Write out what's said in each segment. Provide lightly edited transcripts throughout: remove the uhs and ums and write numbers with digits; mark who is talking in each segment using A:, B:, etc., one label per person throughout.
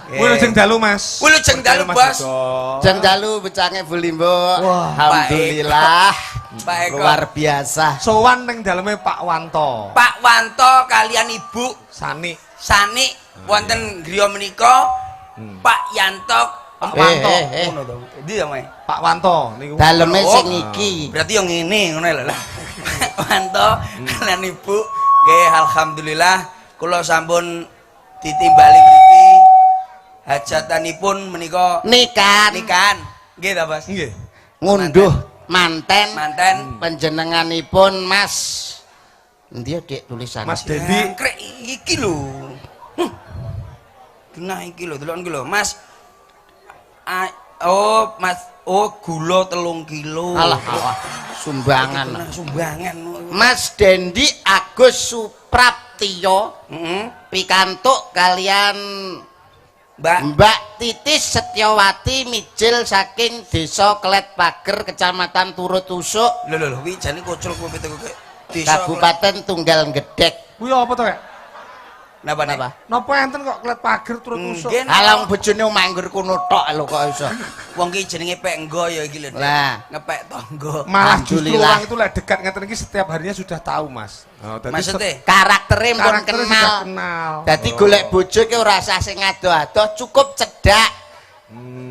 A: Wilujeng dalu, Mas.
B: Wilujeng dalu,
A: Mas
B: Bos.
A: Yudo.
C: Jeng dalu becange Bu Limbo.
A: Wah.
C: Alhamdulillah.
B: Pak Eko.
C: Luar biasa.
A: Sowan ning daleme Pak Wanto.
B: Pak Wanto kalian Ibu
A: Sani.
B: Sani wonten griya menika Pak Yanto.
A: Pak Wanto.
C: Eh.
B: Ngono to. Endi ya, Mas?
A: Pak Wanto niku.
C: Daleme
B: Oh.
C: sing iki.
B: Berarti yang ngene ngono lho lah. Pak Wanto kalian Ibu nggih alhamdulillah kula sampun ditimbali mriki hajatanipun menika
C: Nikan
B: nikahan. Nggih ta, Bos?
A: Nggih.
C: Ngunduh manten.
B: Manten.
C: Panjenenganipun Mas. Endi ya, Dik, tulisan?
A: Mas Dendi.
B: Jangkrik iki lho. Nah iki lho, delok iki lho, Mas. Oh, Mas, oh gula 3 kilo.
C: Alah, alah, sumbangan.
B: Nah, sumbangan.
C: Mas Dendi Agus Supraptiyo pikantuk kalian
B: Mbak.
C: Mbak Titis Setyawati mijil saking Desa Kelet Pager, Kecamatan Turut Usuk,
B: Lho lho lho, kuwi jane kocul kowe pitu kowe. Desa
C: Kabupaten Tunggal Gedek.
A: Kuwi apa to, Kak?
B: Napa nek?
C: Napa?
A: Napa enten kok Klet Pager turut usuk?
B: Nggih.
C: Alah, wong bojone omah nggur kono tok lho kok iso.
B: Wong ki jenenge pek nggo ya iki lho. Dek.
C: Lah.
B: Ngepek tangga.
A: Malah justru
C: Alhamdulillah.
A: orang itu lek dekat ngeten iki setiap harinya sudah tahu, Mas. Oh, dadi
B: Maksudnya?
C: Karaktere pun
A: karakternya
C: kenal.
A: sudah kenal.
C: Dadi
A: Oh.
C: golek bojo ki ora usah sing adoh-adoh, cukup cedhak.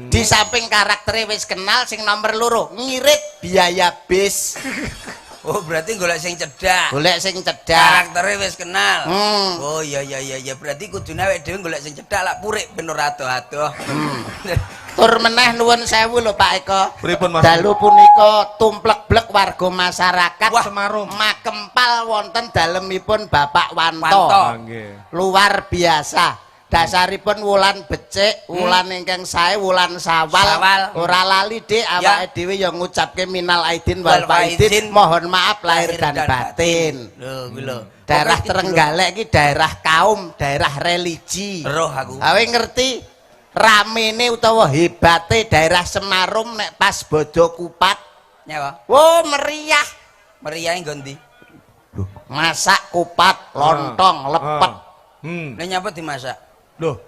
C: Di samping karaktere wis kenal, sing nomor loro ngirit biaya bis.
B: Oh, berarti golek sing cedhak.
C: Golek sing cedhak.
B: Karaktere wis kenal. Oh iya, berarti kudune awake dhewe golek sing cedhak lak purik ben ora adoh-adoh.
C: Tur meneh nuwun sewu lho, Pak Eko.
A: Pripun, Mas?
C: Dalu punika tumplek-blek warga masyarakat
B: Wah.
A: Semarum.
C: Makempal wonten dalemipun Bapak Wanto.
B: Wanto.
A: Ah, nggih.
C: Luar biasa. Dasaripun wulan becik, wulan ingkang sae, wulan Sawal.
B: Sawal.
C: Ora lali, Dik, awake dhewe ya ngucapke minal aidin wal
B: Wal
C: faizin.
B: faizin.
C: Mohon maaf lahir dan batin.
B: Lho, kuwi lho.
C: Daerah
B: Pokoke
C: Trenggalek iki daerah kaum, daerah religi.
B: Roh aku.
C: Awe ngerti ramene utawa hebate daerah Semarum nek pas bodo kupat.
B: Nyapa?
C: Wo, meriah.
B: Meriahe nggo ndi?
C: Masak kupat, lontong, lepet.
A: Ah.
B: Lah nyapa dimasak?
A: Loh,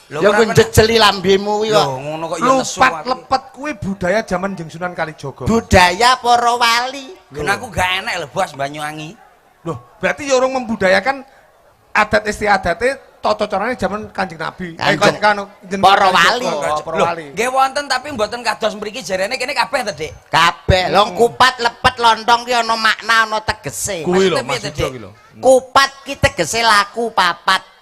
B: Lho,
C: Ya
B: ora
C: kuwi njejeli lambemu kuwi kok.
B: Lho, ngono kok ya nesu
A: lupat
B: aku.
A: Lepet kuwi budaya zaman Jeng Sunan Kalijaga.
C: Budaya para wali.
B: Ben aku gak enek lho, Bos, Banyuwangi.
A: Loh, berarti ya orang membudayakan adat istiadate tata carane zaman Kanjeng Nabi. Eh,
C: Kanjeng-
A: Kanjeng
C: Para
A: Kalijaga,
C: wali.
A: Para
B: Lho,
A: wali.
B: nggih wonten tapi mboten kados mriki jarene kene kabeh to, Dik.
C: Kabeh lho kupat, lepet, lontong ki ana makna, ana tegese.
A: Kuwi lho
B: Maksudnya
A: Mas
B: piye to,
A: Yudo
B: Dik?
A: ki lho.
C: Kupat ki tegese laku papat.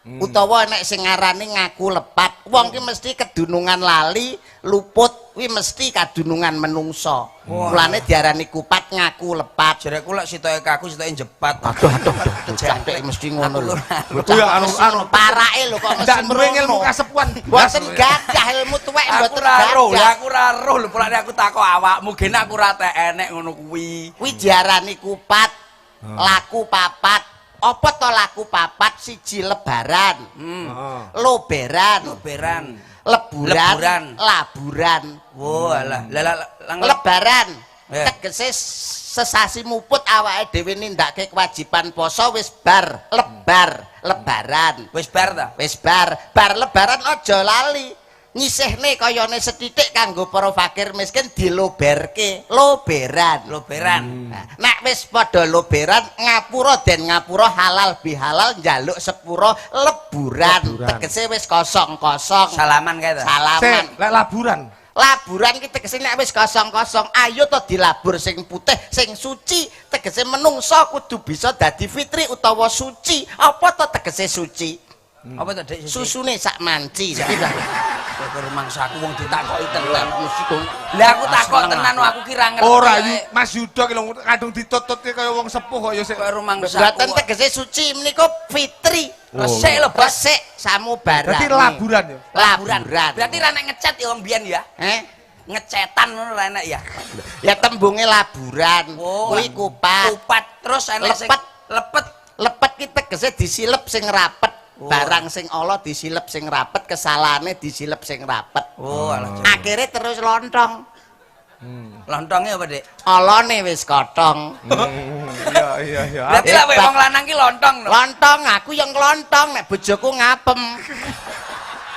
C: Utawa nek sing ngarani ngaku lepat, wong ki mesti kedunungan lali, luput kuwi mesti kadunungan menungso. Mulane diarani kupat, ngaku lepat.
B: Jareku lek sitoke kaku, sitoke jepat.
C: Aduh aduh aduh, bocah tek mesti ngono lho.
A: Kuwi anu anu
C: Parake lho kok mesti
A: ndak duwe ilmu
C: mrono.
A: kasepuhan.
C: Mboten gadah ilmu tuwek,
B: Aku
C: mboten
B: ra roh,
C: gadah.
B: aku ra roh lho, pulane aku takok awakmu gen aku ra tek enek ngono kuwi.
C: Kuwi diarani kupat, laku papat. Apa to laku papat? Siji lebaran,
A: Heeh.
C: loberan,
B: Lebaran.
C: leburan,
B: Leburan.
C: laburan.
B: Wah, lah, lah lah lang
C: Lebaran
B: Eh.
C: tegese sesasi muput awake dhewe nindakake kewajiban poso wis bar, lebar, lebaran.
B: Wis bar ta?
C: Wis bar, bar lebaran aja lali nyisihne kayane sethithik kanggo para fakir miskin, diloberke, loberan.
B: Loberan.
C: Nah, nek wis padha loberan, ngapura den ngapura, halal bihalal njaluk sepura, leburan.
A: Leburan.
C: Tegese wis kosong-kosong.
B: Salaman kae ta?
C: Salaman.
A: Sik, lek laburan.
C: Laburan ki tegese nek wis kosong-kosong, ayo to dilabur sing putih, sing suci. Tegese menungso kudu bisa dadi fitri utawa suci. Apa to tegese suci?
B: Apa to, Dik? Suci?
C: Susune sak manci.
B: Kok rumangsaku wong ditakoki tenan.
C: Mesti kok.
B: Lah aku takok tenan, aku ki ra ngerti.
A: Ora
B: ae.
A: Mas Yudo ki lho kadung ditututke kaya wong sepuh kok ya sik.
B: Kok rumangsaku.
C: Mboten, tegese suci menika fitri.
B: Resik lho, Bos.
C: Resik samubarane.
A: Berarti laburan ya.
C: Laburan.
B: Berarti ra nek ngecat ya wong biyen ya.
C: Eh?
B: Ngecetan ngono ra enek ya.
C: Ya tembunge laburan.
B: Oh,
C: Kuwi kupat.
B: Kupat terus enek sing
C: Lepet.
B: Lepet.
C: Lepet ki tegese disilep sing rapet.
B: Oh.
C: Barang sing ala disilep sing rapet, kesalahane disilep sing rapet.
B: Oh, alah.
C: Akhirnya terus lontong.
B: Lontongnya apa, Dik?
C: Olone wis kotong.
A: Iya.
B: Berarti lah
C: Hebat.
B: wong lanang ki lontong no.
C: Lontong, aku yang lontong nek bojoku ngapem.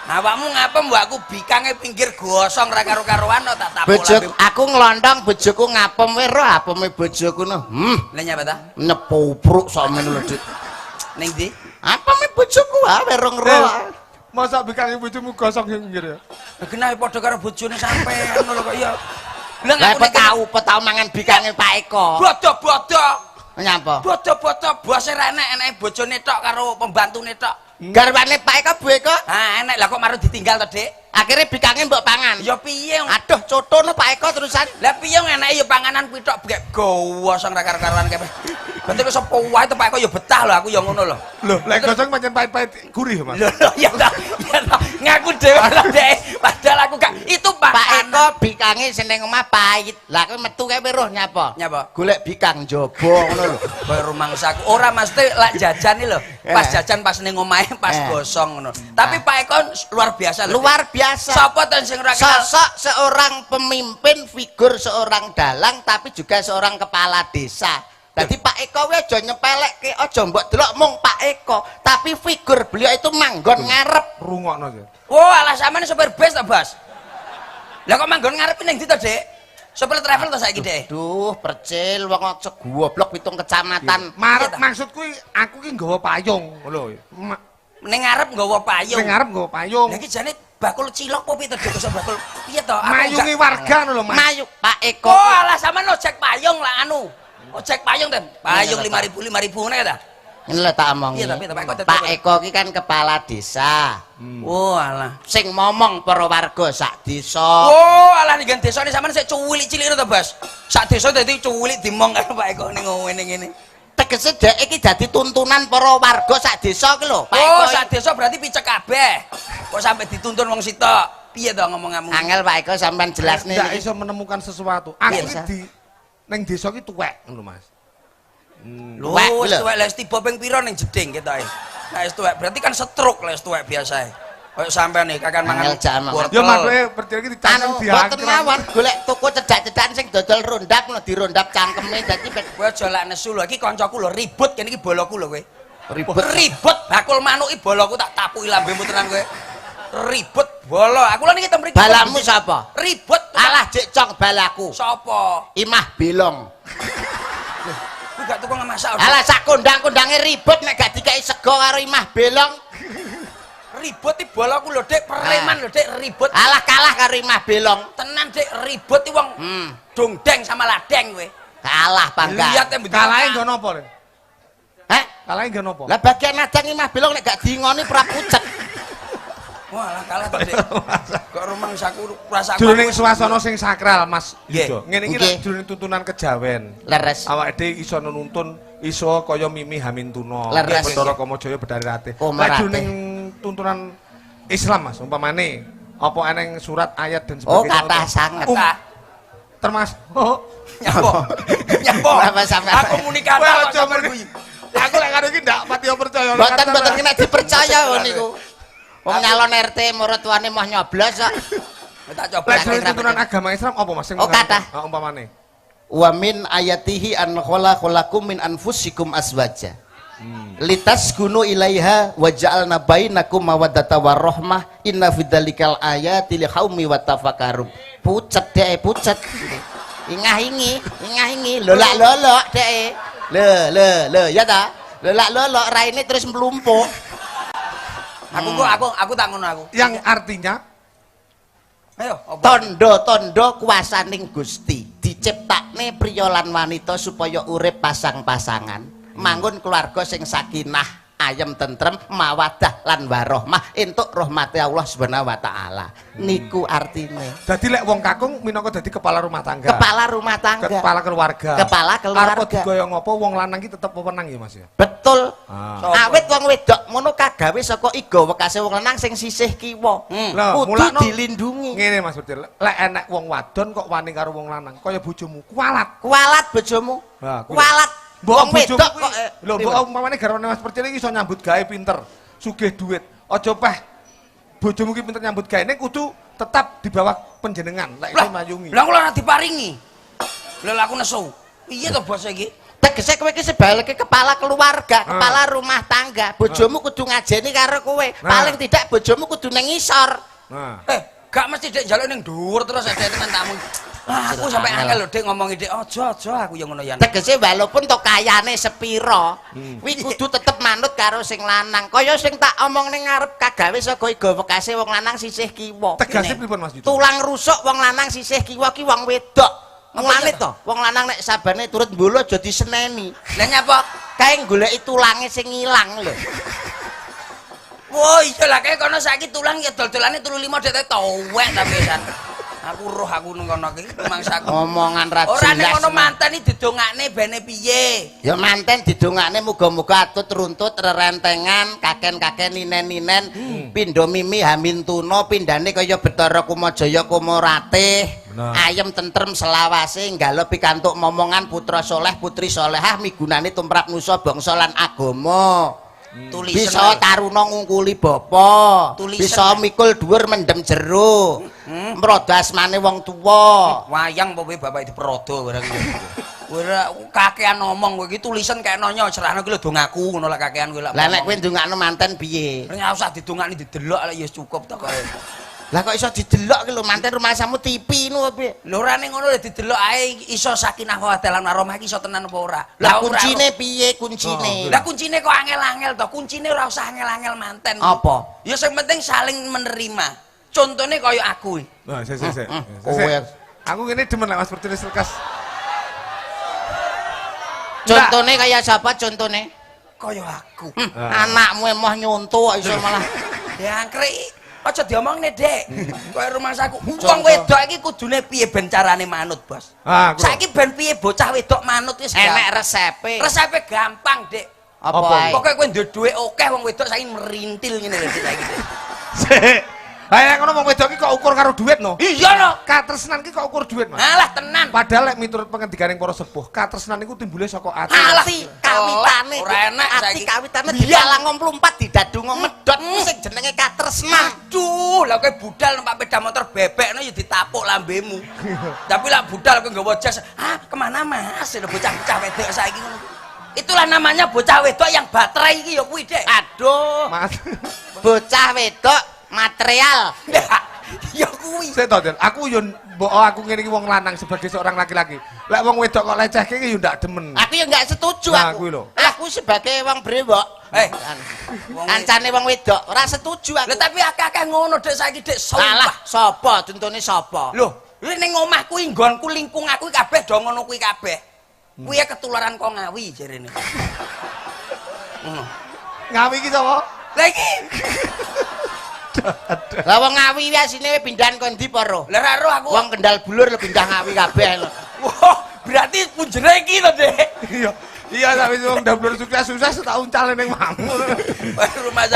B: Awakmu ngapem mbok aku bikange pinggir gosong ra karo-karuan kok tak tapuk
C: Bojo aku nglontong bojoku ngapem wae ro apeme bojoku no.
B: Lha nyapa ta?
C: Nyepupruk sakmene lho, Dik.
B: Ning ndi?
C: Apeme bojoku ah werong ro.
A: Masa bikange bojomu gosong sing pinggir ya?
B: Lah genah padha karo bojone sampean ngono kok iya. Lah
C: Lah petau mangan bikange Pak Eko.
B: Bodo-bodo.
C: Nyapa?
B: Bodo-bodo bose ra enek eneke bojone tok karo pembantune tok.
C: Garwane Pak Eko Bu Eko.
B: Ah enek lah kok maru ditinggal to, Dik?
C: Akhirnya bikange mbok pangan.
B: Ya piye?
C: Aduh, cotono Pak Eko terusan.
B: Lah piye eneke ya panganan kuwi tok brek gosong ra karo-karuan kabeh. Berarti wis apa wae to Pak Eko ya betah lho aku ya ngono lho.
A: Lho, lek gosong pancen pahit-pahit gurih, Mas.
B: Lho ya ta, ya ta. Ngaku dhewe lho, Dek. Padahal aku gak itu
C: Pak
B: panganan.
C: Eko bikange sing ning omah pahit. Lah kowe metu kae weruh nyapa?
B: Nyapa?
C: Golek bikang njaba ngono lho.
B: Kaya rumangsaku. Ora mesti lak jajan iki lho. Pas jajan pas ning omahe pas gosong ngono. Tapi Pak Eko luar biasa lho.
C: Luar biasa.
B: Sapa to sing ora kenal?
C: Sosok seorang pemimpin, figur seorang dalang tapi juga seorang kepala desa. Jadi Pak Eko kuwi aja nyepelekke, aja mbok delok mung Pak Eko, tapi figur beliau itu manggon ngarep.
A: Rungokno ya.
B: Wah, alah sampean sopir bus ta, Bos? Lah kok manggon ngarep ning ndi to, Dik? Sopir travel to saiki, Dik?
C: Duh, percil wong aja goblok pitung kecamatan.
A: Maret maksudku aku ki nggawa payung lho.
B: Ning ngarep nggawa payung.
A: Ning ngarep nggawa payung.
B: Lah iki jane bakul cilok apa piye to, Dik? Bakul piye to?
A: Mayungi warga lho, Mas.
C: Mayu Pak Eko.
B: Oh, alah sampean ojek payung lah anu. Ojek payung ten. Payung 5.000 5.000 ngene ta?
C: Ngene lho tak omongi.
B: Iya, tapi
C: Pak Eko ki kan kepala desa.
B: Oh, alah.
C: Sing momong para warga sak desa.
B: Oh, alah ning desane sampean sik cuwilik-cilik to, Bos. Sak desa dadi cuwilik dimong karo Pak Eko ning ngene ngene.
C: Tegese dhek iki dadi tuntunan para warga sak desa ki lho, Pak Eko.
B: Oh, sak desa berarti picek kabeh. Kok sampe dituntun wong sitok? Piye to ngomong-ngomong?
C: Angel Pak Eko sampean jelasne.
A: Ndak iso menemukan sesuatu. Aku iki di ning desa ki tuwek ngono, Mas.
B: Lho, wis tuwek lha tiba ping pira ning jeding ketoke. Nek wis tuwek berarti kan stroke lek wis tuwek biasae. Kayak sampean nih kakan mangan.
A: Ya mathuke percil iki dicangkem diangkrang.
C: Mboten mawon golek toko cedak-cedakan sing dodol rondap ngono dirondap cangkeme dadi
B: kowe aja lak nesu lho iki kancaku lho ribut kene iki boloku lho kowe.
C: Ribut.
B: Ribut bakul manuk iki boloku tak tapuki lambemu tenan kowe. Ribut bolo. Aku lho niki tem mriki.
C: Balamu sapa?
B: Ribut.
C: Alah jek cong balaku.
B: Sapa?
C: Imah Belong.
B: Kuwi gak tukang masak.
C: Alah sak kondang-kondange ribut nek gak dikeki sego karo Imah Belong.
B: Ribut iki boloku lho Dik, preman lho Dik, ribut.
C: Alah kalah karo Imah Belong.
B: Tenan Dik, ribut iki wong dongdeng sama ladeng kowe.
C: Kalah bangga.
A: Kalahe nggo napa, Dik?
C: Hah?
A: Kalahe nggo napa?
C: Lah bagian adang Imah Belong nek gak diingoni prap pucet.
B: Wah, lah kalah to, Dik. Kok rumangsaku rasaku.
A: Jroning swasana sing sakral, Mas Yudo. Ngene iki lek jroning tuntunan kejawen.
C: Leres.
A: Awake dhewe iso nuntun iso kaya Mimi Hamintuna, Bathara Kamajaya Bedari Ratih. Lek jroning tuntunan Islam, Mas, umpamane apa eneng surat ayat dan sebagainya.
C: Oh, kathah sanget.
A: Termasuk
B: nyapa? Nyapa? Aku muni kathah kok sampean kuwi.
A: Aku lek karo iki ndak pati percaya.
C: Mboten kena dipercaya niku. Wong nyalon RT maratuane moh nyoblos kok.
B: Tak coba.
A: Lek tuntunan agama Islam apa Mas sing
C: oh, kathah.
A: Umpamane.
C: Wa min ayatihi an khalaqalakum min anfusikum azwaja. Litaskunu ilaiha wa ja'alna bainakum mawaddata warahmah inna fi dzalikal ayati liqaumi watafakkarum. Pucet dhek pucet. Ingah ingi, ingah ingi, lolak-lolok dhek. Le le le ya ta? Lolak-lolok raine terus mlumpuk.
B: Aku kok aku tak ngono aku.
A: Yang artinya
B: ayo
C: tondo-tondo kuasaning Gusti diciptakne priya lan wanita supaya urip pasang-pasangan, manggon keluarga sing sakinah, ayem tentrem, mawadah lan warohmah, entuk rahmate Allah Subhanahu wa taala. Niku artine.
A: Dadi lek wong kakung minangka dadi kepala rumah tangga.
C: Kepala rumah tangga.
A: Kepala keluarga.
C: Kepala keluarga.
A: Arep digaya ngopo wong lanang ki tetep wewenang ya Mas ya.
C: Betul. Awit wong wedok ngono kagawe saka iga wekase wong lanang sing sisih kiwa. Kudu dilindungi.
A: Ngene Mas Percil, lek enek wong wadon kok wani karo wong lanang kaya bojomu, kualat.
C: Kualat bojomu. Kualat.
A: Mbok bojomu kok lho mbok umpamane garwane Mas Percil iki iso nyambut gawe pinter, sugih duit. Aja peh bojomu ki pinter nyambut gawe ning kudu tetap di bawah penjenengan lek iso mayungi.
B: Lah kula ora diparingi. Lha aku nesu. Piye to bos iki?
C: Tegese kowe iki sebagai kepala keluarga, kepala rumah tangga. Bojomu kudu ngajeni karo kowe. Paling tidak bojomu kudu nang ngisor.
A: Nah.
B: Gak mesti Dek njaluk ning dhuwur terus Dek tenan takmu. Ah, aku sampe angel lho Dek ngomongi Dek, aja-aja aku ya ngono ya.
C: Tegese walaupun to kayane sepira, kuwi kudu tetep manut karo sing lanang. Kaya sing tak omong ning ngarep kagawe saka iga wekase wong lanang sisih kiwa.
A: Tegase pripun Mas Yuda?
C: Tulang rusuk wong lanang sisih kiwa ki wong wedok. Mulane to, wong lanang nek sabane turut mbolo aja diseneni.
B: Lah nyapa?
C: Kae goleki tulange sing ilang lho.
B: Wah, iya lah kae kono saiki tulang ya dol-dolane 35 Dek towek ta pisan. Aku roh aku nang kono iki mangsaku.
C: Omongan ra jelas.
B: Ora nek ngono manten iki didongakne bene piye?
C: Ya manten didongakne muga-muga atut runtut rerentengan kaken-kaken ninen-ninen pindha mimi hamintuna pindhane kaya Bathara Kumajaya Kumaratih. Ayem tentrem selawase nggalo pikantuk momongan putra soleh putri solehah migunane tumrap nusa bangsa lan agama. Bisa taruna ngungkuli bapa, bisa mikul dhuwur mendem jero, mrodo asmane wong tuwa.
B: Wayang apa kowe bapak diprodo barang iki. Kowe kakean ngomong kowe iki tulisan kaya nanya serahno iki lho dongaku ngono lek kakean kowe lek.
C: Lah nek kowe ndongakno manten piye?
B: Ora usah didongakne didelok lek ya cukup to kowe.
C: Lah kok iso didelok ki lho manten rumasamu TV nu piye?
B: Lho ora ning ngono lho didelok ae iso sakinah mawaddah lan warahmah iki iso tenan apa ora?
C: Lah kuncine piye kuncine?
B: Lah kuncine kok angel-angel to? Kuncine ora usah angel-angel manten.
C: Apa?
B: Ya sing penting saling menerima. Contone kaya aku iki.
A: Nah, sik sik sik. Aku ngene demen lek Mas Pertilis lekas.
C: Contone kaya sapa contone?
B: Kaya aku.
C: Anakmu emoh nyonto kok iso malah.
B: Ya angkrek. Aja diomongne, Dek. Kowe rumangsaku. Wong wedok iki kudune piye ben carane manut, Bos? Saiki ben piye bocah wedok manut wis
C: enek resepe.
B: Resepe gampang, Dek.
C: Apa ae?
B: Pokoke kowe duwe dhuwit akeh wong wedok saiki merintil ngene lho, Dek saiki.
A: Sik. Lah nek ngono wong wedok iki kok ukur karo dhuwit no?
B: Iya no.
A: Katresnan iki kok ukur dhuwit, Mas.
B: Alah tenan.
A: Padahal lek miturut pengendikaning para sepuh, katresnan iku timbule saka ati.
C: Ati kawitane.
B: Ora enak saiki.
C: Ati kawitane dipalang mlumpat didadungo medhot sing jenenge katresnan.
B: Aduh, lah kowe budal numpak sepeda motor bebekno ya ditapuk lambemu. Tapi lah budal kowe nggawa jas, ah kemana Mas? Lho bocah-bocah wedok saiki ngono. Itulah namanya bocah wedok yang baterai iki ya kuwi, Dek.
C: Aduh.
A: Mas.
C: Bocah wedok material.
B: Ya kuwi.
A: Sik to, Den. Aku yo mbok aku ngene iki wong lanang sebagai seorang laki-laki. Lek wong wedok kok lecehke iki yo ndak demen.
C: Aku yo nggak setuju aku. Aku sebagai wong brewok. Kancane wong wedok ora setuju aku.
B: Lah tapi akeh-akeh ngono Dek saiki Dek.
C: Salah sapa? Contone sapa?
B: Lho, ning omah kuwi nggonku lingkung aku kabeh do ngono kuwi kabeh. Kuwi ketularan kok Ngawi jarene. Ngono.
A: Ngawi iki sapa?
B: Lah iki.
C: Lah wong Ngawi asline pindahan ko ndi apa ro?
B: Lah ora ro aku.
C: Wong Kendal Bulur lho pindah Ngawi kabeh lho.
B: Wah, berarti punjere iki to, Dek.
A: Iya. Iya, tapi wong Kendal Bulur sukses-sukses tak uncale ning mamu.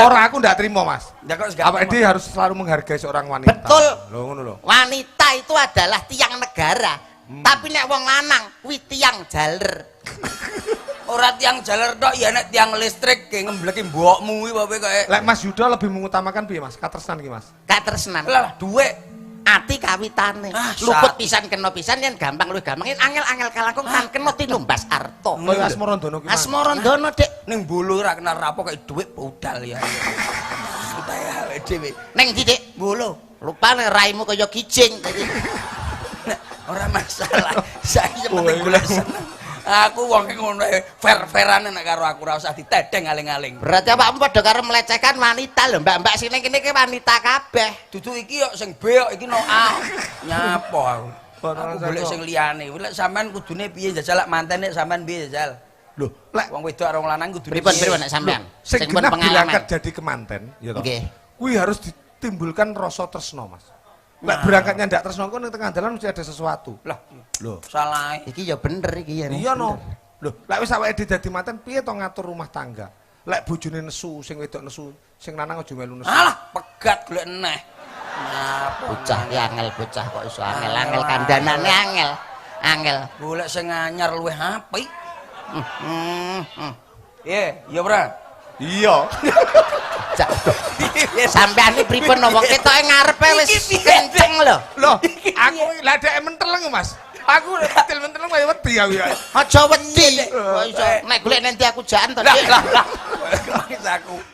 A: Ora aku ndak terima, Mas. Awake dhewe harus selalu menghargai seorang wanita.
C: Betul.
A: Lho ngono lho.
C: Wanita itu adalah tiang negara. Tapi nek wong lanang kuwi tiang jaler.
B: Ora tiang jaler tok ya nek tiang listrik ge ngembleki mbokmu kuwi apa kaya.
A: Lek Mas Yuda lebih mengutamakan piye Mas? Katresnan iki Mas.
C: Katresnan.
B: Lah dhuwit
C: ati kawitane. Luput pisan kena pisan yen gampang luwih gampang yen angel-angel kalangkung tan kena tinumbas arta.
A: Kaya Asmarandana ki.
C: Asmarandana Dik.
B: Ning bolo ora kenal rapo kaya dhuwit budal ya. Santai awake dhewe.
C: Ning ndi Dik?
B: Bolo.
C: Rupane raimu kaya kijing.
B: Ora masalah. Saiki penting golek seneng. Aku wong ngono fair-fairane nek karo aku ora usah ditedeng aling-aling.
C: Berarti awakmu padha karo melecehkan wanita lho, mbak-mbak sing ning kene ki wanita kabeh.
B: Dudu iki yo sing B yo iki no A. Nyapa aku. Aku golek sing liyane. Lek sampean kudune piye jajal lek manten nek sampean piye jajal?
A: Lho, lek
B: wong wedok karo wong lanang kudune
C: pripun-pripun nek sampean?
A: Sing pun pengalaman jadi kemanten, ya toh.
C: Nggih.
A: Kuwi harus ditimbulkan rasa tresno, Mas. Lek berangkatnya ndak tresno kok ning tengah dalan mesti ada sesuatu.
B: Lah,
A: lho,
B: salah.
C: Iki ya bener iki ya.
A: Iya no. Lho, lek wis awake dhewe dadi manten piye to ngatur rumah tangga? Lek bojone nesu, sing wedok nesu, sing lanang aja melu nesu.
B: Alah, pegat golek neh. Ngapa?
C: Bocah ki angel, bocah kok iso angel-angel kandhanane angel. Angel.
B: Golek sing anyar luwih apik. Piye? Iya ora?
A: Iya.
C: Sampean iki pripun wong ketoke ngarepe wis kenceng lho.
A: Lho, aku lah dhek menteleng Mas. Aku betul menteleng kaya wedi aku ya.
C: Aja wedi. Kok iso nek golek nanti aku jaan to.
B: Lah lah lah. Aku.